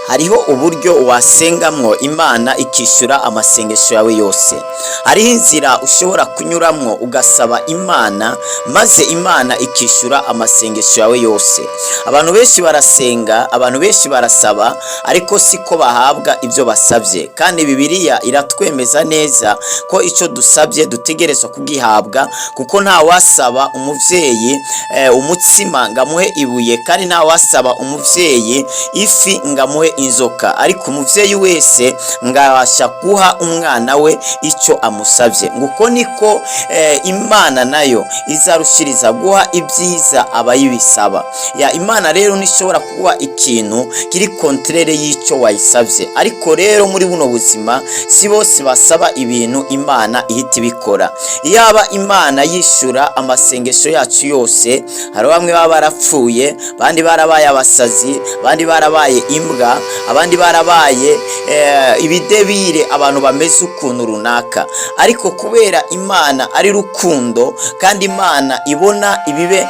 Hariho uburyo wasengamwo Imana ikishyura amasengesho yawe yose. Hariho inzira ushobora kunyuramwo ugasaba Imana, maze Imana ikishyura amasengesho yawe yose. Abantu benshi barasenga, abantu benshi barasaba, ariko siko bahabwa ibyo basabye. Kandi Bibiliya iratwemeza neza ko icyo dusabye dutegerezwa kugihabwa, kuko nta wasaba umuvyeyi umutsima ngo amuhe ibuye, kandi nta wasaba umuvyeyi ifi ngo amuhe inzoka. Ariko umuvyeyi wese ngabasha guha umwana we icyo amusabye. Nguko niko Imana nayo izarushiriza guha ibyiza abayibisaba. Ya Imana rero ntishobora kuba ikintu kiri contraire y'icyo wayisabye. Ariko rero muri buno buzima si bose basaba ibintu Imana ihita ibikora. Iyaba Imana yishyura amasengesho yacu yose, hari bamwe baba barapfuye, abandi barabaye abasazi, abandi barabaye imbwa, abandi barabaye ibidebire, abantu bameze ukuntu runaka. Ariko kubera Imana ari rukundo, kandi Imana ibona ibibe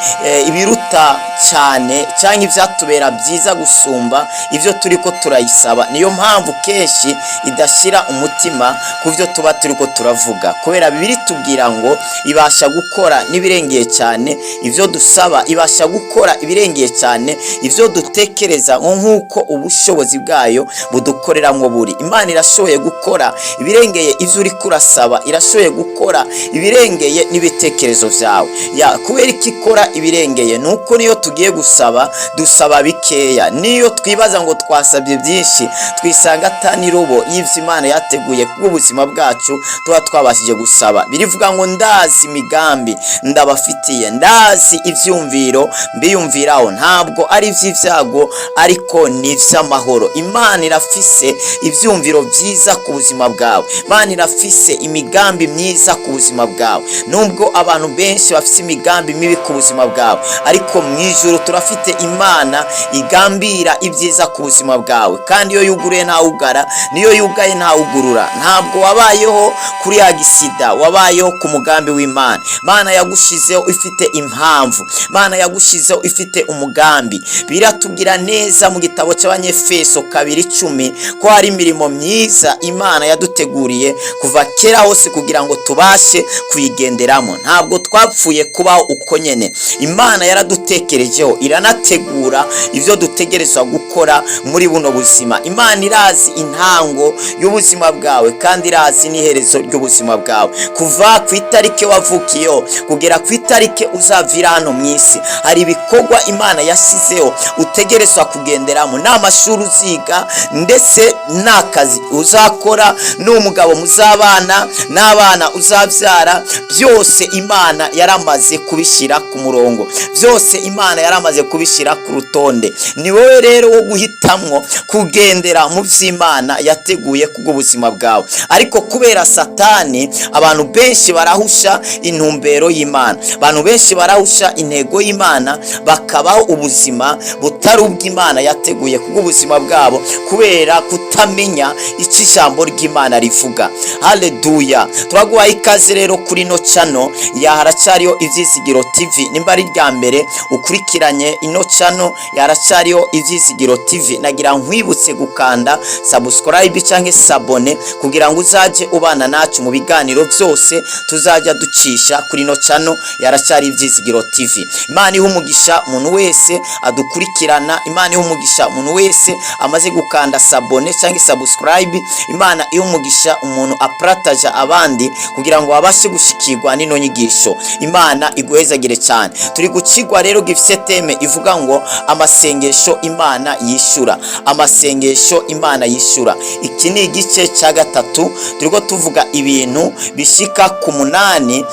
ibiruta cyane cyangwa ibyatubera byiza gusumba ibyo turi ko turayisaba, niyo mpamvu kenshi idashyira umutima ku byo tuba turi ko turavuga. Kubera Bibiliya itubwira ngo ibasha gukora n'ibirengeye cyane ibyo dusaba, ibasha gukora ibirengeye cyane ibyo dutekereza, nk'uko ubushobozi bwayo budukoreramo buri. Imana irashoboye gukora ibirengeye ibyo uri kurasaba, irashoboye gukora ibirengeye n'ibitekerezo byawe. Ya kubera ko ikora ibirengeye, ni uko niyo tugiye gusaba dusaba bikeya. Niyo twibaza ngo twasabye byinshi, twisanga atanirobo y'ibyo Imana yateguye kubw'ubuzima bwacu tuba twabashije gusaba. Birivuga ngo: "Ndazi imigambi ndabafitiye, ndazi ibyumviro mbiyumviraho, ntabwo ari iby'ibyago ariko ni iby'amahoro." Imana irafise ibyumviro byiza ku buzima bwawe, Imana irafise imigambi myiza ku buzima bwawe. Nubwo abantu benshi bafise imigambi mibi ku buzima bwawe, ariko mu ijuru turafite Imana igambira ibyiza ku buzima bwawe. Kandi iyo yuguruye ntawugara, niyo yugaye ntawugurura. Ntabwo wabayeho kuri ya gisida, wabayeho ku mugambi w'Imana. Imana yagushizeho ifite impamvu, Imana yagushizeho ifite umugambi. Biratubwira neza mu gitabo cy'Abanyefeso 2:10 ko hari imirimo myiza Imana yaduteguriye kuva kera hose kugira ngo tubashe kuyigenderamo. Ntabwo twapfuye kubaho uko nyene. Imana yaradutekerejeho, iranategura ibyo dutegerezwa gukora muri buno buzima. Imana irazi intango y'ubuzima bwawe, kandi irazi n'iherezo ry'ubuzima bwawe. Kuva ku itariki wavukiyeho kugera ku itariki uzavira hano mu isi, hari ibikorwa Imana yashyizeho utegerezwa kugenderamo, n'amashuri uziga, ndetse n'akazi uzakora, n'umugabo muzabana, n'abana uzabyara. Byose Imana yaramaze kubishyira ku murongo, byose Imana yaramaze kubishyira ku rutonde. Ni wowe rero wo guhitamwo kugendera mu by'Imana yateguye kubw'ubuzima bwawe. Ariko kubera Satani, abantu benshi barahusha intumbero y'Imana, abantu benshi barahusha intego y'Imana, bakabaho ubuzima butari ubw'Imana yateguye kubw'ubuzima bwabo, kubera kutamenya icyo ijambo ry'Imana rivuga. Haleluya! Turaguhaye ikaze rero kuri ino channel ya Haracyariho Ibyizigiro TV. Nimba ari irya mbere ukurikiranye ino channel ya Haracyariho Ibyizigiro TV, nagira nkwibutse gukanda subscribe cyangwa s'abonner kugira ngo uzajye ubana nacu mu biganiro byose tuzajya ducisha kuri ino channel ya Haracyari Ibyizigiro TV. Imana iha umugisha umuntu wese adukurikirana, Imana iha umugisha umuntu wese amaze gukanda s'abonner cyangwa subscribe, Imana iha umugisha umuntu apartaja abandi kugira ngo babashe gushikirwa n'ino nyigisho. Imana iguhezagire cyane. Turi gukigwa rero gifise thème ivuga ngo amasengesho Imana yishura, amasengesho Imana yishura. Iki ni igice cya gatatu. Turiko tuvuga ibintu bishika ku munani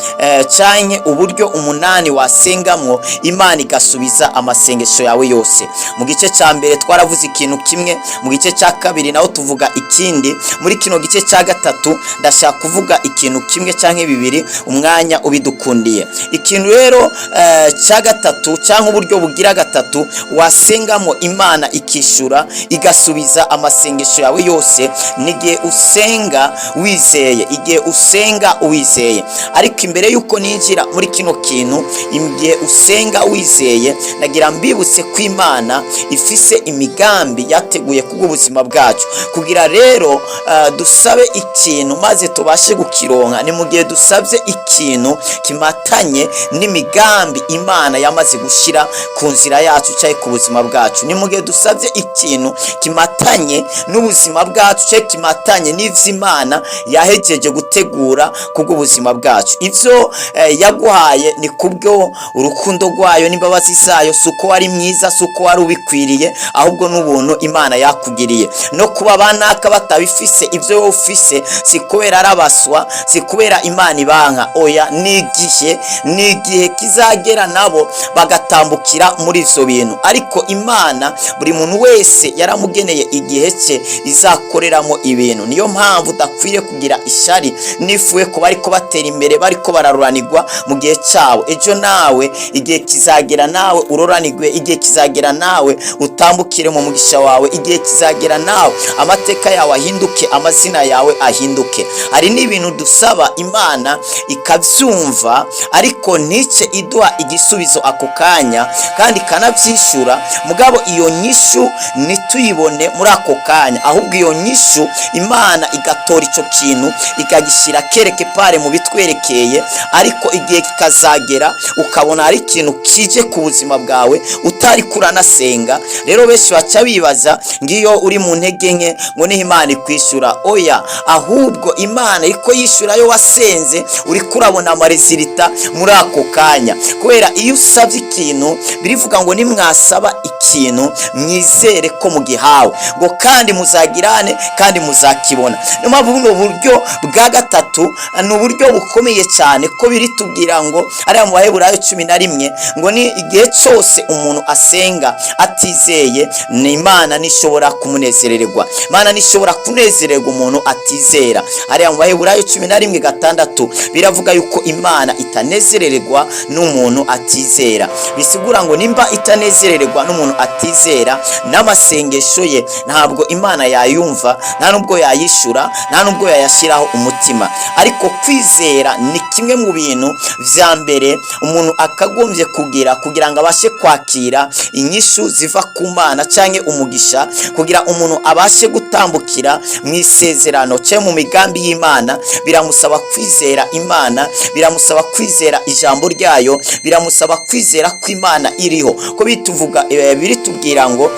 canke uburyo umunani wasengamwo Imana igasubiza amasengesho yawe yose. Mu gice cya mbere twaravuze ikintu kimwe, mu gice cya kabiri naho tuvuga ikindi. Muri kino gice cya gatatu ndashaka kuvuga ikintu kimwe canke bibiri, umwanya ubidukundiye. Ikintu rero cya gatatu cyangwa uburyo bugira gatatu wasengamo Imana ikishura, igasubiza amasengesho yawe yose, n'igihe usenga wizeye, igihe usenga wizeye. Ariko imbere y'uko ninjira muri kino kintu, igihe usenga wizeye, nagira mbibutse ko Imana ifise imigambi. yateguye kubw'ubuzima bwacu. Kugira rero dusabe ikintu maze tubashe kukironka, ni mu gihe dusabye ikintu kimatanye n'imigambi Imana yamaze gushyira ku nzira yacu cyangwa ku buzima bwacu. Ni mu gihe dusabye ikintu kimatanye n'ubuzima bwacu cyangwa kimatanye n'ivy'Imana yahejeje gutegura kubw'ubuzima bwacu. Ivyo yaguhaye ni kubwo urukundo rwayo n'imbabazi zayo, si uko wari mwiza, si uko wari ubikwiriye, ahubwo n'ubuntu Imana yakugiriye. No kuba banaka batabifise ivyo wowe ufise, si kubera arabaswa, si kubera Imana ibanka, oya. Ni igihe kizagera nabo bagatambukira muri ivyo bintu. Ariko Imana buri muntu wese yaramugeneye igihe cye izakoreramo ibintu. Niyo mpamvu udakwiriye kugira ishari n'ifuhe ko bariko batera imbere, bariko bararuranirwa mu gihe cyabo. Ejo nawe igihe kizagera nawe uroranirwe, igihe kizagera nawe utambukire mu mugisha wawe, igihe kizagera nawe amateka yawe ahinduke, amazina yawe ahinduke. Hari n'ibintu dusaba Imana ikabyumva, ariko ntice iduha igisubizo ako kanya, kandi ikanabyishyura, mugabo iyo nyishu ntituyibone muri ako kanya. Ahubwo iyo nyishu Imana igatora icyo kintu ikagishyira quelque part mu bitwerekeye, ariko igihe kikazagera ukabona hari ikintu kije ku buzima bwawe utari kuranasenga. Rero benshi baca bibaza ngiyo uri mu ntege nke ngo niho Imana ikwishyura. Oya, ahubwo Imana iko yishyura yo wasenze uri kurabona ama résultats muri ako kanya. Kubera iyo usabye ikintu, birivuga ngo nimwasaba ikintu mwizere ko mugihawe, ngo kandi muzagirane, kandi muzakibona. Niyo mpamvu buno buryo bwa gatatu ni uburyo bukomeye cyane, ko biritubwira ngo ariya mu Baheburayo 11 ngo ni igihe cyose umuntu asenga atizeye, ni Imana nishobora kumunezererwa. Imana nishobora kunezererwa umuntu atizera. Ariya mu Baheburayo 11:6 biravuga yuko Imana itanezererwa n'umuntu atizera. Bisigura ngo nimba itanezererwa n'umuntu atizera, n'amasengesho ye ntabwo Imana yayumva, nta nubwo yayishura, nta nubwo yayashyiraho umutima. Ariko kwizera ni kimwe mu bintu vya mbere umuntu akagombye kugira kugira ngo abashe kwakira inyishu ziva ku Mana cyangwa umugisha. Kugira umuntu abashe gutambukira mu isezerano cyangwa mu migambi y'Imana, biramusaba kwizera Imana, biramusaba kwizera ijambo ryayo, biramusaba kwizera ko Imana iriho. Ko bituvuga biritubwira ngo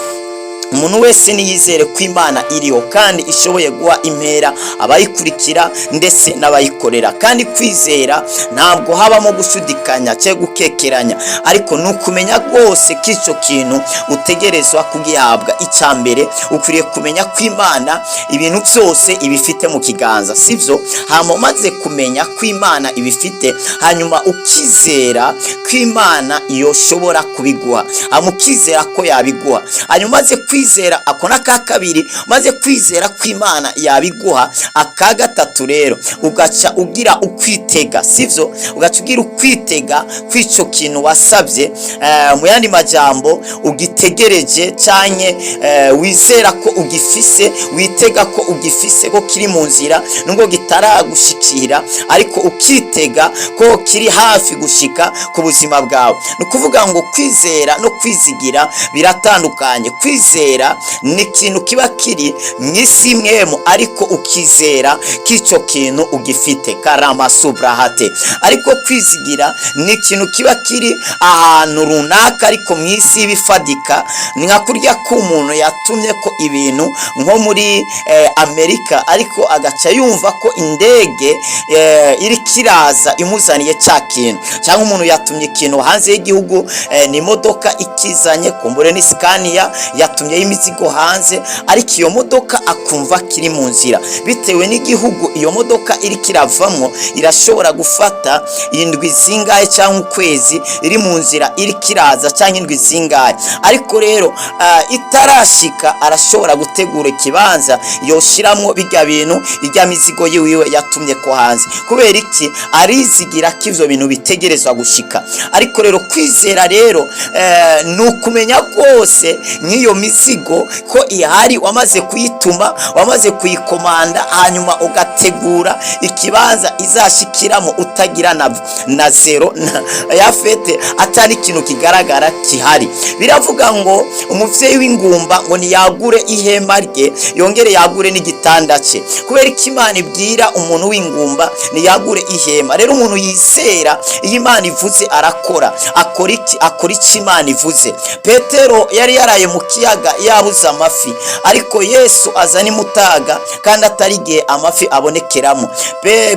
umuntu wese niyizere ko Imana iriho kandi ishoboye guha impera abayikurikira ndetse n'abayikorera. Kandi kwizera ntabwo habamo gushidikanya cyangwa gukekeranya, ariko ni ukumenya rwose ko icyo kintu utegerezwa kugihabwa. Icya mbere, ukwiriye kumenya ko Imana ibintu byose ibifite mu kiganza, sibyo? Hanyuma umaze kumenya ko Imana ibifite, hanyuma ukizera ko Imana yoshobora kubiguha, hanyuma ukizera ko yabiguha. Hanyuma umaze kwizera, ako n'aka kabiri, umaze kwizera ko Imana yabiguha, aka gatatu rero ugaca ugira ukwitega, sibyo? Ugaca ugira ukwitega kw'icyo kintu wasabye. Mu yandi majambo, ugitegereje cyane, wizera ko ugifise, witega ko ugifise, ko kiri mu nzira nubwo kitaragushikira, ariko ukitega ko kiri hafi gushika ku buzima bwawe. Ni ukuvuga ngo kwizera no kwizigira biratandukanye. Kwizera ni ikintu kiba kiri mu isi imwemu, ariko ukizera ko icyo kintu ugifite karama subrahate. Ariko kwizigira ni ikintu kiba kiri ahantu runaka, ariko mu isi y'ibifadika. Ni nka kurya k'umuntu yatumye ko ibintu nko muri Amerika, ariko agaca yumva ko indege iri kiraza imuzaniye cya kintu. Cyangwa umuntu yatumye ikintu hanze y'igihugu, ni imodoka ikizanye, kumbure ni Scania yatumyeho imizigo hanze, ariko iyo modoka akumva kiri mu nzira. Bitewe n'igihugu iyo modoka iri kiravamo, irashobora gufata indwi zingahe cyangwa ukwezi iri mu nzira iri kiraza, cyangwa indwi zingahe. Ariko rero itarashika, arashobora gutegura ikibanza yoshiramwo bijya bintu, ijya mizigo yiwiwe yatumye ko hanze. Kubera iki? Arizigira ko ivyo bintu bitegerezwa gushika. Ariko rero kwizera rero ni ukumenya rwose nk'iyo mizigo ko ihari, wamaze kuyitora. Kuyituma wamaze kuyikomanda, hanyuma ugategura ikibanza izashikiramo utagira na zero na, yafete atari ikintu kigaragara kihari. Biravuga ngo umuvyeyi w'ingumba ngo niyagure ihema rye, yongere yagure n'igitanda cye. Kubera ko Imana ibwira umuntu w'ingumba niyagure ihema. Rero umuntu yizera, iyo Imana ivuze arakora. Akora iki? Akora icyo Imana ivuze. Petero yari yaraye mu kiyaga yabuze amafi, ariko Yesu aza n'imutaga kandi atari igihe amafi abonekeramo.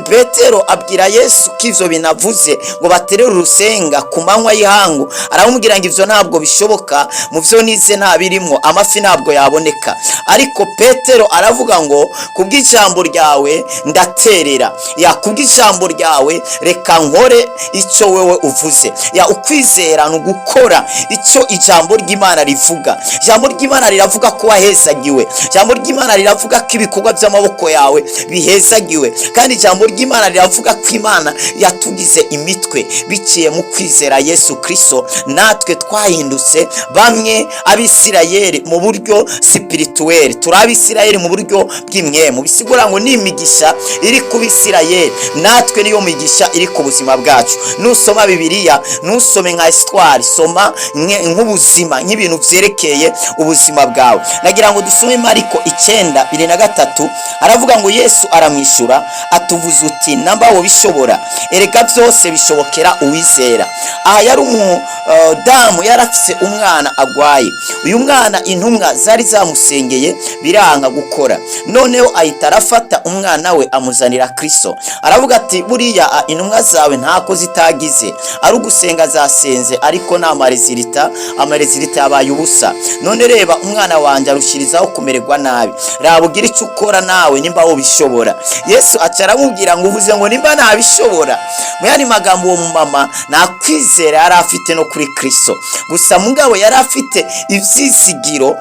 Petero abwira Yesu ko ivyo binavuze ngo baterere urusenga ku manywa y'ihangu. Aramubwira ngo ivyo ntabwo bishoboka, mu byo nize nta birimwo, amafi ntabwo yaboneka. Ariko Petero aravuga ngo kubw'ijambo ryawe ndaterera, ya kubw'ijambo ryawe reka nkore icyo wewe uvuze. Ya ukwizera ni ugukora icyo ijambo ry'Imana rivuga. Ijambo ry'Imana riravuga ko wahezagiwe. Ijambo ry'Imana riravuga ko ibikorwa by'amaboko yawe bihezagiwe. Kandi ijambo ry'Imana riravuga ko Imana yatugize imitwe biciye mu kwizera Yesu Kristo. Natwe twahindutse bamwe Abisirayeli mu buryo spirituel, turi Abisirayeli mu buryo bw'impwemu. Bisigura ngo ni imigisha iri ku Bisirayeli, natwe niyo migisha iri ku buzima bwacu. Nusoma Bibiliya, nusome nka histoire, soma nk'ubuzima, nk'ibintu vyerekeye ubuzima bwawe. Nagira ngo dusome Mariko 9:23. Aravuga ngo Yesu aramwishyura atuvuze uti namba wo bishobora, erega byose bishobokera uwizera. Aha yari umudamu yari afise umwana agwaye. Uyu mwana intumwa zari zamusengeye biranga gukora. Noneho ahita arafata umwana we amuzanira Kristo. Aravuga ati buriya intumwa zawe ntako zitagize, ari ugusenga zasenze, ariko nta ma résultats, ama résultats yabaye ubusa. None reba umwana wanjye arushirizaho kumererwa nabi, raba ugira icyo ukora nawe nimba wobishobora. Yesu aca aramubwira ngo uvuze ngo nimba ntabishobora. Mu yandi magambo, uwo mumama nta kwizera yari afite no kuri Kristo gusa, mugabo yari afite ibyizigiro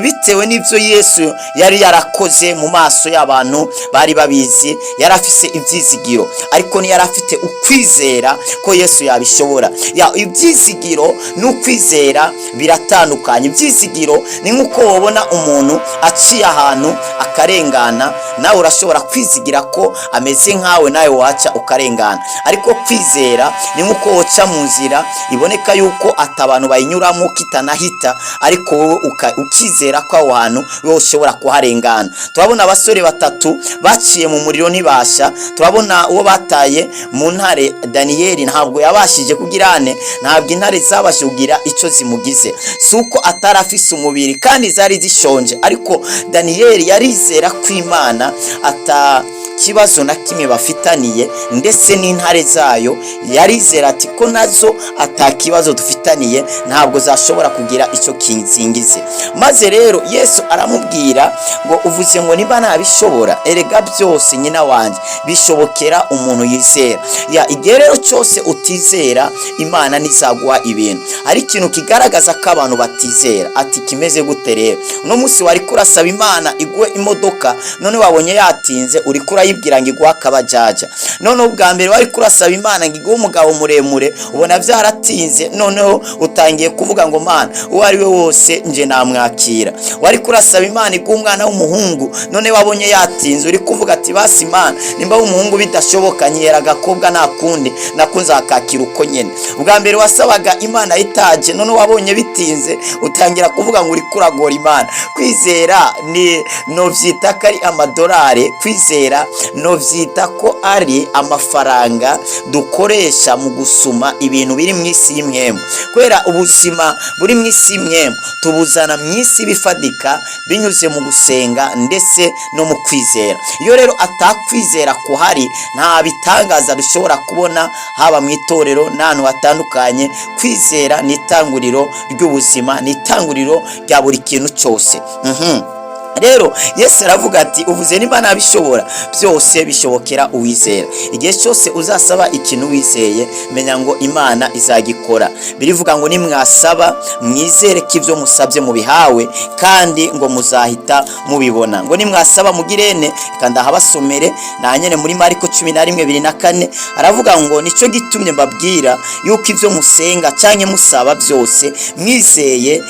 bitewe n'ibyo Yesu yari yarakoze mu maso y'abantu bari babizi. Yari afise ibyizigiro, ariko ntiyari afite ukwizera ko Yesu yabishobora. Ya ibyizigiro n'ukwizera biratandukanye. Ibyizigiro ni nk'uko wabona umuntu aciye ahantu akarengana, nawe urashobora kwizigira ko ameze nkawe, nawe waca ukarengana. Ariko kwizera ni nk'uko woca mu nzira iboneka yuko ata abantu bayinyuramo, kitanahita, ariko wowe ukizera ko aho hantu wowe ushobora kuharengana. Turabona abasore batatu baciye mu muriro ntibasha. Turabona uwo bataye mu ntare, Daniyeli, ntabwo yabashije kugira ane, ntabwo intare zabashije kugira icyo zimugize. Si uko atari afise umubiri kandi zari zishonje, ariko Daniyeli yarizera ko Imana ata kibazo na kimwe bafitaniye, ndetse n'intare zayo yarizera ati ko nazo ata kibazo dufitaniye, ntabwo zashobora kugira icyo kinzingize. Maze rero Yesu aramubwira ngo uvuze ngo niba nabishobora, erega byose nyina wanjye bishobokera umuntu yizera. Ya igihe rero cyose utizera, Imana ntizaguha ibintu. Hari ikintu kigaragaza ko abantu batizera, ati kimeze gute? Rero uno munsi wari kurasaba Imana iguhe imodoka, none wabonye yatinze, uri kurayibwira ngo iguhe akabajaja. None ubwa mbere wari kurasaba Imana ngo iguhe umugabo muremure, ubona byaratinze, noneho utangiye kuvuga ngo Mana, uwo ari we wose nje namwakira. Wari kurasaba Imana iguhe umwana w'umuhungu, none wabonye yatinze, uri kuvuga ati basi Imana, nimba w'umuhungu bidashoboka, nyihera agakobwa, nta kundi nako nzakakira uko nyene. Ubwa mbere wasabaga Imana itaje, none wabonye bitinze, utangira kuvuga ngo uri kuragora Imana. Kwizera ni novyita ko ari amadolari, kwizera novyita ko ari amafaranga dukoresha mu gusuma ibintu biri mu isi y'impwemu. Kubera ubuzima buri mu isi y'impwemu tubuzana mu isi bifatika binyuze mu gusenga ndetse no mu kwizera. Iyo rero atakwizera kuhari, nta bitangaza dushobora kubona haba mu itorero n'ahantu hatandukanye. Kwizera ni itanguriro ry'ubuzima, ni itanguriro rya buri kintu cyose. Rero Yesu aravuga ati uvuze niba nabishobora, byose bishobokera uwizera. Igihe cyose uzasaba ikintu wizeye, menya ngo Imana izagikora. Birivuga ngo nimwasaba mwizere ko ibyo musabye mubihawe, kandi ngo muzahita mubibona. Ngo nimwasaba mugirene. Reka ndahabasomere na nyene muri Mariko 11:24. Aravuga ngo nicyo gitumye mbabwira yuko ibyo musenga cyangwa musaba byose mwizeye,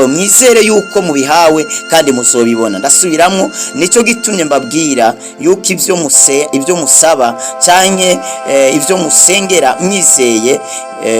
mwizere yuko mubihawe kandi muzobibona. muzobibona. Ndasubiramwo: nicyo gitumye mbabwira yuko ibyo musaba canke ibyo musengera mwizeye,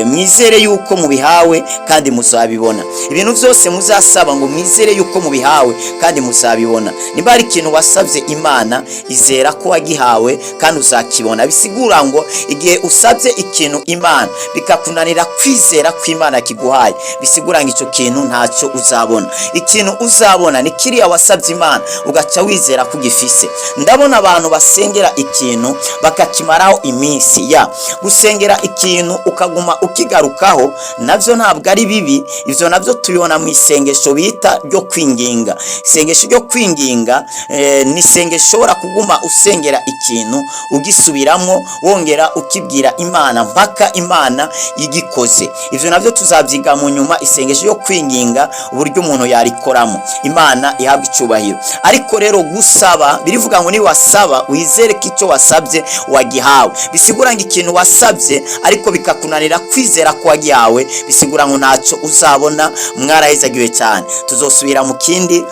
mwizere yuko mubihawe kandi muzabibona. Ibintu byose muzasaba, ngo mwizere yuko mubihawe kandi muzabibona. Niba hari ikintu wasabye Imana, izera ko wagihawe kandi uzakibona. Bisigura ngo igihe usabye ikintu Imana bikakunanira kwizera ko Imana kiguhaye, bisigura ngo icyo kintu ntacyo uzabona. Ikintu uzabona ni kiriya wasabye Imana ugaca wizera ko ugifise. Ndabona abantu basengera ikintu bakakimaraho iminsi. Ya gusengera ikintu ukaguma ukigarukaho nabyo ntabwo ari bibi. Ibyo nabyo tubibona mu isengesho bita ryo kwinginga. Isengesho ryo kwinginga ni isengesho ushobora kuguma usengera ikintu, ugisubiramo, wongera ukibwira Imana mpaka Imana igikoze. Ibyo nabyo tuzabyiga mu nyuma, isengesho ryo kwinginga, uburyo umuntu yarikoramo. Imana ihabwa icyubahiro. Ariko rero gusaba, birivuga ngo niwasaba wizere ko icyo wasabye wagihawe. Bisigura ngo ikintu wasabye ariko bikakunanira kwizera ko wagihawe, bisigura ngo ntacyo uzabona. Mwarahezagiwe cyane. Tuzosubira mu kindi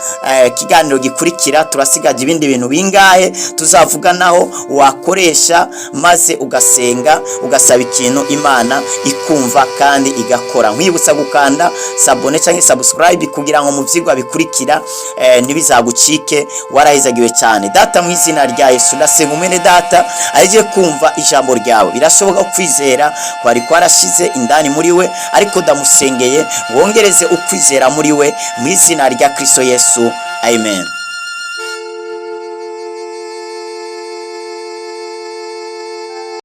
kiganiro gikurikira. Turasigaje ibindi bintu bingahe tuzavuganaho wakoresha maze ugasenga, ugasaba ikintu, Imana ikumva kandi igakora. Nkwibutsa gukanda s'abonner cyangwa subscribe kugira ngo mu byigwa bikurikira ntibizagucike. Warahezagiwe cyane. Data, mu izina rya Yesu, ndasenga umwene data aje kumva ijambo ryawe. Birashoboka kwizera kwari kwarashize indani muri we, ariko ndamusengeye wongereze ukwizera muri we, mu izina rya Kristo Yesu, amen.